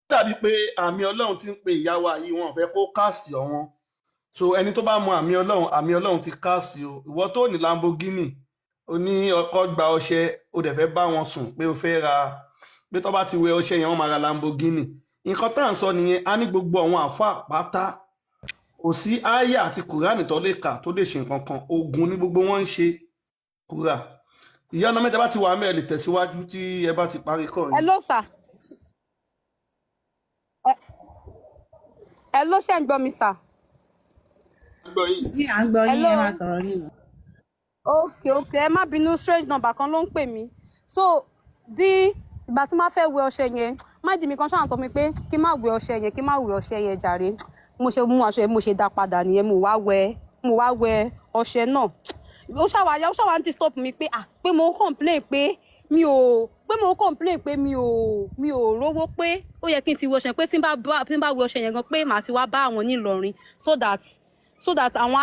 Ó dàbí pé àmì Ọlọ́run ti ń pe ìyá wa yìí, wọn ò fẹ́ kó káàsì ọ̀wọ́n. So ẹni tó bá mọ àmì Ọlọ́run, àmì Ọlọ́run ti káàsì o. Ìwọ tó ní Lamborghini, o ní ọkọ gba ọṣẹ, o dẹ̀ fẹ́ bá wọn sùn pé o fẹ́ ra, pé tó bá ti wẹ ọṣẹ yẹn, wọ́n máa ra Lamborghini. Nǹkan tá à ń sọ nìyẹn. A ní gbogbo àwọn àáfàá pátá, kò sí áyà àti kùránì tó lè kà tó lè ṣe nǹkan kan. Ogun ní gbogbo wọn ń ṣe kúrà. Ìyá ọ̀nà mẹ́ta bá ti wà mẹ́ẹ̀ lè tẹ̀síwájú tí ẹ bá ti parí kọ́ yín. Hello sà. Hello, ṣé ń gbọ́ mi sà? Gbọ́ yín. Ní à ń gbọ́ yín. Hello. Ẹ máa sọ̀rọ̀ yín lọ. Ok, ẹ má bínú, strange number kan ló ń pè mí. So bí ìgbà tí má fẹ́ wẹ ọṣẹ yẹn, májì mi kan ṣáà sọ fún mi pé kí n má wẹ ọṣẹ yẹn, kí n má wẹ ọṣẹ yẹn jàre. Mo ṣe mú aṣọ yẹn, mo ṣe dá padà nìyẹn. Mo wá wẹ ọṣẹ náà. Ó ṣàwà ń disturb mi pé, ah, pé mo ń complain pé mi ò, pé mo ń complain pé mi ò rówó, pé ó yẹ kí n ti wẹ ọṣẹ, pé tí n bá wẹ ọṣẹ yẹn gan, pé màá ti wá bá àwọn nílọrin so that àwọn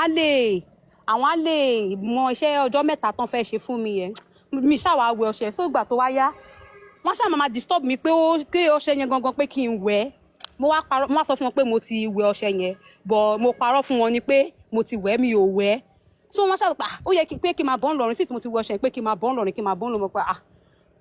á lè mọ iṣẹ́ ọjọ́ 3 tán fẹ́ ṣe fún mi yẹn. Mi ṣàwà wẹ ọṣẹ. So ìgbà tó wá yá, wọ́n ṣáà máa disturb mi pé ó pé ọṣẹ yẹn gangan, pé kí n wẹ̀. Mo wá parọ́, mo wá sọ fún wọn pé mo ti wẹ̀ ọṣẹ yẹn, but mo parọ́ fún wọn ni pé mo ti wẹ̀, mi ò wẹ̀. So wọ́n ṣáà pa ó yẹ kí pé kí n máa bọ́ ń lọrin sí tí mo ti wẹ̀ ọṣẹ yẹn, pé kí n máa bọ́ ń lọrin, kí n máa bọ́ ń lọrin. Mo pa, ah,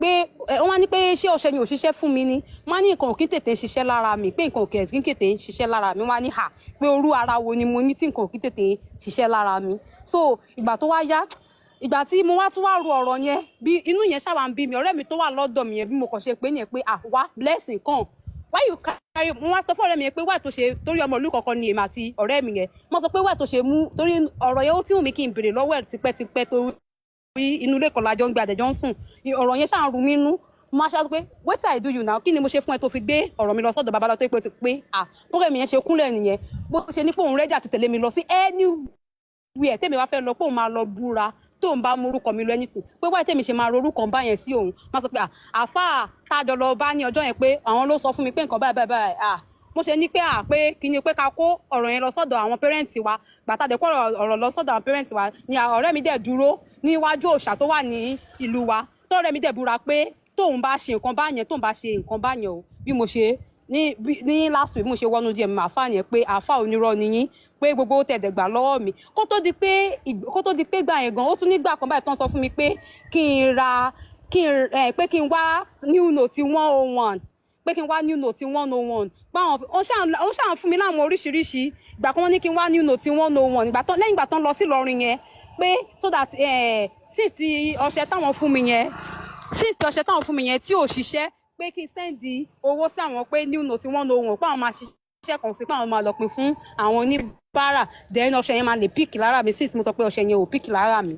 pé ẹ, wọ́n á ní pé ṣé ọṣẹ yẹn ò ṣiṣẹ́ fún mi ni? Wọ́n á ní nǹkan ò kí ń tètè ń ṣiṣẹ́ lára mi, pé nǹkan ò kí ń tètè ń ṣiṣẹ́ lára mi. Wọ́n á ní hà pé orú ara wo ni mo ní tí nǹkan ò kí ń tètè ń ṣiṣẹ́ lára mi? So ìgbà tó wá yá, ìgbà tí mo wá tún wá ro ọ̀rọ̀ yẹn, bí inú yẹn ṣáà wá ń bí mi, ọ̀rẹ́ mi tó wà lọ́dọ̀ mi yẹn, bí mo kàn ṣe pé yẹn pé, ah, wá blessing kan, why you carry? Mo wá sọ fún ọ̀rẹ́ mi yẹn pé why tó ṣe, torí ọmọ ìlú kankan ni èmi àti ọ̀rẹ́ mi yẹn. Mo sọ pé why tó ṣe mú, torí ọ̀rọ̀ yẹn ó tí wù mí kí n béèrè lọ́wọ́ ẹ̀ tipẹ́tipẹ́, torí inú ilé kan lájọ ń gbé, àdẹ̀jọ́ ń sùn. Ọ̀rọ̀ yẹn ṣáà ń ru mí nú. Mo máa ṣáà sọ pé wetin I do you now? Kí ni mo ṣe fún ẹ tó fi gbé ọ̀rọ̀ mi lọ sọ́dọ̀ babaláwo? Tó pé ti pé, ah, bókè mi yẹn ṣe kúnlẹ̀ nìyẹn, bó ṣe ní pé òun ready àti tẹ̀lé mi lọ sí anywhere tèmi wá fẹ́ lọ, pé òun máa lọ búra tóun bá mú orúkọ mi lọ anything, pé wáyé tèmi ṣe máa ro orúkọ bá yẹn sí òun. Máa sọ pé, ah, àáfàá tájọ lọ bá ní ọjọ́ yẹn, pé àwọn ló sọ fún mi pé nǹkan báyìí báyìí báyìí. Ah, mo ṣe ní pé, à, pé kí ni, pé ká kó ọ̀rọ̀ yẹn lọ sọ́dọ̀ àwọn parents wa. Gbàtà dẹ̀ kó ọ̀rọ̀ lọ sọ́dọ̀ àwọn parents wa ni ọ̀rẹ́ mi dẹ̀ dúró níwájú òòṣà tó wà ní ìlú wa, tọ́rẹ́ mi dẹ̀ búra pé tóun bá ṣe nǹkan bá yẹn, tóun bá ṣe nǹkan bá yẹn o. Bí mo ṣe ní ní last week, mo ṣe wọnú díẹ̀ mi àáfà yẹn pé àáfà onírọ́ ni yín, pé gbogbo owó tẹ̀dẹ̀ gbà lọ́wọ́ mi, kó tó di pé gbà yẹn gan, ó tún nígbà kan báyìí tán sọ fún mi pé kí n ra kí n ẹ pé kí n wá new note 101, pé kí n wá new note 101, báwọn ó ṣáà ń fún mi láwọn oríṣiríṣi. Ìgbà kan wọ́n ní kí n wá new note 101. Ìgbà tán, lẹ́yìn ìgbà tán lọ sí Ìlọrin yẹn, pé so that since tí ọṣẹ táwọn fún mi yẹn, since tí ọṣẹ táwọn fún mi yẹn tí ò ṣiṣẹ́, pé kí n send owó sí àwọn, pé new note 101, pé àwọn máa ṣiṣẹ́ kan sí, pé àwọn máa lọ pín fún àwọn oníbàárà, then ọṣẹ yẹn máa lè pick lára mi, since mo sọ pé ọṣẹ yẹn ò pick lára mi.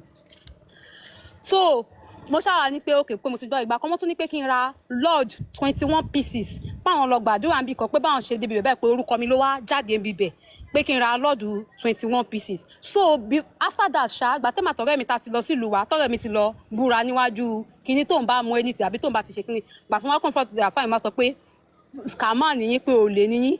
So mo ṣáà ní pé ok, pé mo ti gbọ́. Ìgbà kan wọ́n tún ní pé kí n ra lord 21 pieces, báwọn lọ gbàdúrà níbì kan, pé báwọn ṣe débi bẹ́ẹ̀, pé orúkọ mi ló wá jáde níbi bẹ̀, pé kí n ra lord 21 pieces. So after that ṣá, ìgbà tẹ́mà tọ́rẹ́ mi ta ti lọ sílùú wa, tọ́rẹ́ mi ti lọ búra níwájú kinní, tóun bá mú ẹni tì àbí tóun bá ti ṣe kinní, gbà tí wọ́n comfort àfáà mi, máa sọ pé scammer nìyí, pé olè nìyí,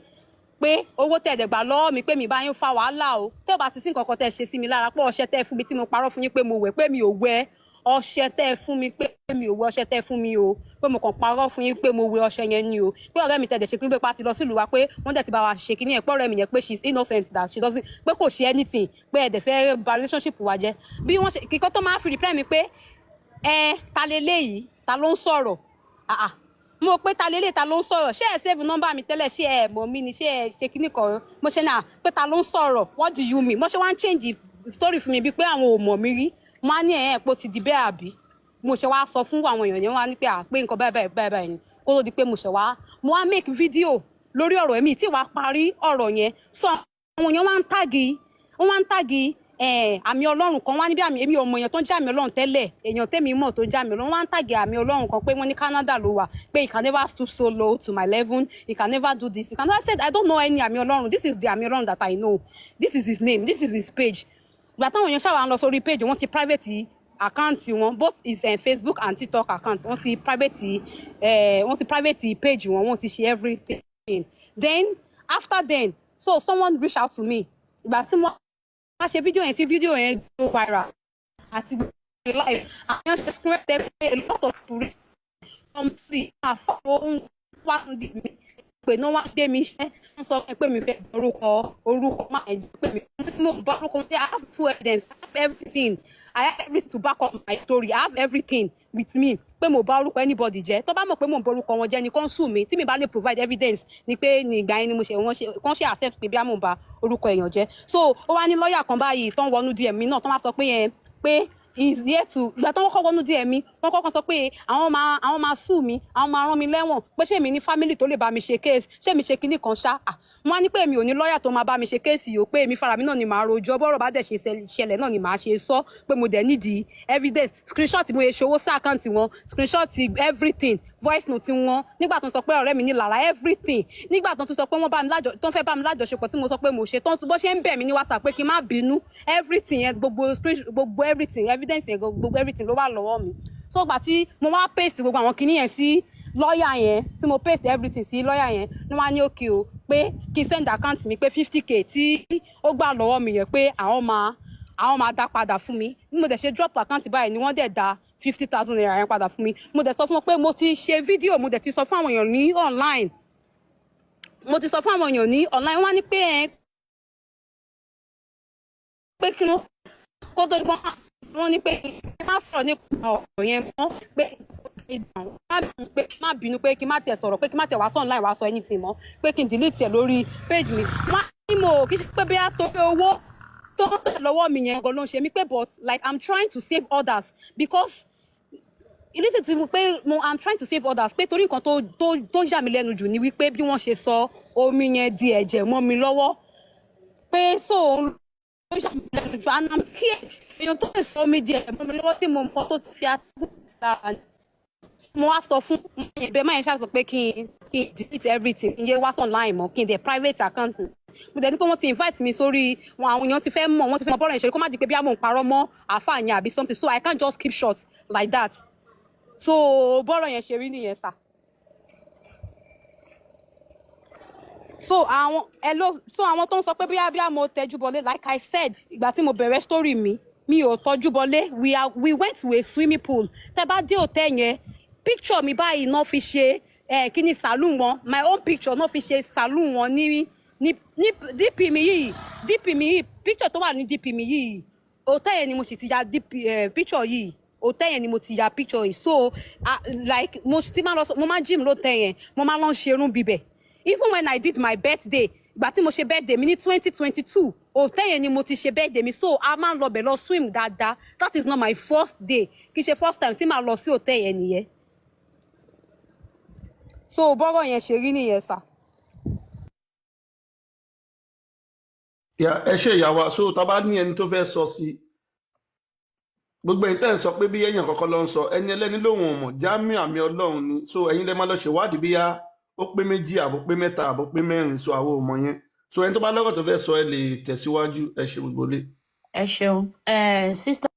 pé owó tẹ̀ dẹ̀ gbà lọ́wọ́ mi, pé mi bá yín fa wàhálà o, tẹ́ ò bá ti sí nǹkan kan tẹ́ ṣe sí mi lára, pé ọṣẹ tẹ́ fún mi tí mo parọ́ fún yín pé mo wẹ̀, pé mi ò wẹ̀ ọṣẹ tẹ́ fún mi, pé mi ò wẹ̀ ọṣẹ tẹ́ fún mi o, pé mo kàn parọ́ fún yín pé mo wẹ̀ ọṣẹ yẹn ni o, pé ọ̀rẹ́ mi tẹ̀dẹ̀ ṣe pé pa ti lọ sílùú wa, pé wọ́n dẹ̀ ti bá wa ṣe kíní ẹ̀, pé ọ̀rẹ́ mi yẹn, pé she is innocent, that she doesn't, pé kò ṣe anything, pé ẹ̀ dẹ̀ fẹ́ bà relationship wa jẹ́. Bí wọ́n ṣe kíkọ́ tó máa fi reply mi pé, ẹ ta leléyìí, ta ló ń sọ̀rọ̀? Ah ah, mo pé ta lélẹ̀, ta ló ń sọ̀rọ̀? Ṣé ẹ save nọ́mbà mi tẹ́lẹ̀? Ṣé ẹ mọ̀ mí ni? Ṣé ẹ ṣe kíní kan? Mo ṣe náà pé ta ló ń sọ̀rọ̀, what do you mean? Mo ṣe wá ń change story fún mi bíi pé àwọn ò mọ̀ mí rí. Mo á ní ẹ̀ ẹ́ pé ó ti di bẹ́ẹ̀ àbí? Mo ṣe wá sọ fún àwọn èèyàn yẹn, wá ní pé à pé nǹkan báyìí báyìí báyìí báyìí ni, kó tó di pé mo ṣe wá, mo wá make video lórí ọ̀rọ̀ mi tí wàá parí ọ̀rọ̀ yẹn. So àwọn èèyàn wá ń tag, wọ́n wá ń tag àmì Ọlọ́run kan wá níbi àmì. Èmi ò mọ èèyàn tó ń jẹ́ àmì Ọlọ́run tẹ́lẹ̀. Èèyàn tẹ́mi mọ̀ tó ń jẹ́ àmì Ọlọ́run, wọ́n wá ń tag àmì Ọlọ́run kan pé wọ́n ní Canada ló wà, pé he can never stoop so low to my level, he can never do this, he can never said. I don't know any àmì Ọlọ́run. This is the àmì Ọlọ́run that I know. This is his name, this is his page. Ìgbà táwọn èèyàn ṣàwọn lọ sórí page, wọ́n ti private account wọn, both his Facebook and TikTok account. Wọ́n ti private page wọn, wọ́n ti ṣe everything. Then after then, so someone reach out to me. Ìgbà tí wọ́n wá ṣe fídíò yẹn, tí fídíò yẹn go viral àti live, àwọn èèyàn ṣe screen tẹ pé a lot of people from the àfọwọ́ wá di mi pé náà wá gbé mi iṣẹ́, wọ́n sọ pé mi fẹ́ orúkọ máa ẹ̀ jẹ́ pé mi mo bá orúkọ mi. I have full evidence, I have everything, I have everything to back up my story. I have everything with me pé mo bá orúkọ anybody jẹ́. Tó bá mọ̀ pé mo ń bá orúkọ wọn jẹ́ ni kàn sue mi. Tí mi bá lè provide evidence ni pé ní ìgbà yẹn ni mo ṣe wọ́n ṣe kàn ṣe accept pé bí a mò ń ba orúkọ èèyàn jẹ́. So ó wá ní lọ́ọ̀yà kan báyìí tó ń wọnú DM mi náà, tó wá sọ pé yẹn pé is here to. Ìgbà tó ń kọ́kọ́ wọnú DM mi, wọ́n kọ́kọ́ sọ pé àwọn máa sue mi, àwọn máa rán mi lẹ́wọ̀n, pé ṣé mi ní family tó lè bá mi ṣe case, ṣé mi ṣe kinní kan ṣá. Ah, wọ́n á ní pé mi ò ní lọ́ọ̀yà tó máa bá mi ṣe case yìí o, pé èmi fara mi náà ni màá rojọ́, bọ́rọ̀ bá dẹ̀ ṣe ṣẹlẹ̀ náà ni màá ṣe sọ, pé mo dẹ̀ nídìí evidence, screenshot mo yẹ ṣòwò sí account wọn, screenshot everything, voice note wọn nígbà tó ń sọ pé ọ̀rẹ́ mi ní lára, everything nígbà tó ń tún sọ pé wọ́n bá mi lájọ, tó ń fẹ́ bá mi lájọṣepọ̀, tí mo sọ pé mo ṣe, tó ń tún bó ṣe ń bẹ̀ mí ní WhatsApp pé kí n má bínú, everything yẹn, gbogbo screen, gbogbo everything, evidence yẹn, gbogbo everything ló wà lọ́wọ́ mi. So gbà tí mo wá paste gbogbo àwọn kinní yẹn sí lọ́ọ̀yà yẹn, tí mo paste everything sí lọ́ọ̀yà yẹn, ní wọ́n á ní okay o, pé kí n send account mi, pé 50K tí ó gbà lọ́wọ́ mi yẹn, pé àwọn máa dá padà fún mi. Bí mo dẹ̀ ṣe drop account báyìí ni wọ́n dẹ̀ dá ₦50,000 yẹn padà fún mi. Mo dẹ̀ sọ fún wọn pé mo ti ṣe fídíò, mo dẹ̀ ti sọ fún àwọn èèyàn ní online, mo ti sọ fún àwọn èèyàn ní online. Wọ́n á ní pé ẹ pé kí wọ́n kó tó gbọ́n, wọ́n ní pé kí n má sọ̀rọ̀ nípa ọ̀rọ̀ yẹn mọ́, pé má bínú, pé má bínú, pé kí n má tiẹ̀ sọ̀rọ̀, pé kí n má tiẹ̀ wá sọ̀ online wá sọ anything mọ́, pé kí n delete ẹ̀ lórí page mi. Wọ́n á ní mo kì í ṣe pé bí a tó pé owó tó ń bẹ̀ lọ́wọ́ mi yẹn gan ló ń ṣe mí, pé but like I'm trying to save others, because ìrísí ti mo pé mo I'm trying to save others, pé torí nǹkan tó yà mí lẹ́nu jù ni wípé bí wọ́n ṣe sọ omi yẹn di ẹ̀jẹ̀ mọ́ mi lọ́wọ́, pé so òun ló yà mí lẹ́nu jù, and I'm scared. Èèyàn tó lè sọ omi di ẹ̀jẹ̀ mọ́ mi lọ́wọ́ tí mo mọ tó ti fi atẹ́gùn sára ni. Mo wá sọ fún ẹbẹ máa yẹn ṣáà sọ pé kí n delete everything, kí n yé wá sí online mọ́, kí n dẹ̀ private account. Mo dẹ̀ ní pé wọ́n ti invite mi sórí wọn, àwọn èèyàn ti fẹ́ mọ̀, wọ́n ti fẹ́ mọ bọ́ọ̀rọ̀ ìṣẹ̀lẹ̀, kó má di pé bí àmọ̀ ń parọ́ mọ́ àáfàá yẹn àbí something, so I can't just keep short like that. So bọ́ọ̀rọ̀ yẹn ṣe rí nìyẹn sà. So àwọn ẹ ló so àwọn tó ń sọ pé bóyá mo tẹjú bọlé, like I said, ìgbà tí mo bẹ̀rẹ̀ story mi, mi ò tọ́jú bọlé. We went to a swimming pool. Tẹ́ bá dé hotel yẹn, picture mi báyìí náà fi ṣe ẹ kí ni saloon wọn, my own picture náà fi ṣe saloon wọn ní DP mi yìí, DP mi yìí, picture tó wà ní DP mi yìí, hotel yẹn ni mo sì ti ya DP picture yìí, hotel yẹn ni mo ti ya picture yìí. So like mo ti máa lọ, mo máa gym lótẹ̀ yẹn, mo máa lọ ṣerun bíbẹ̀. Even when I did my birthday, ìgbà tí mo ṣe birthday mi ní 2022, hotel yẹn ni mo ti ṣe birthday mi. So a máa ń lọ bẹ̀ lọ swim dáadáa. That is not my first day, kì í ṣe first time tí màá lọ sí hotel yẹn nìyẹn. So bọ́rọ̀ yẹn ṣe rí nìyẹn sà. Ya, ẹ ṣe ìyá wa. So tá a bá ní ẹni tó fẹ́ sọ sí gbogbo ẹ̀yin tẹ́ ń sọ pé bí èèyàn kọ́kọ́ ló ń sọ, ẹni ẹlẹ́ni lòun ò mọ̀, Jamiu àmì Ọlọ́run ni. So ẹ̀yin lẹ máa lọ ṣèwádìí bíyá ó pé méjì àbó pé mẹ́ta àbó pé mẹ́rin. So àwọn ò mọ̀ yẹn. So ẹni tó bá lọ́rọ̀ tó fẹ́ sọ, ẹ lè tẹ̀síwájú. Ẹ ṣe gbogbo lé. Ẹ ṣeun, sister.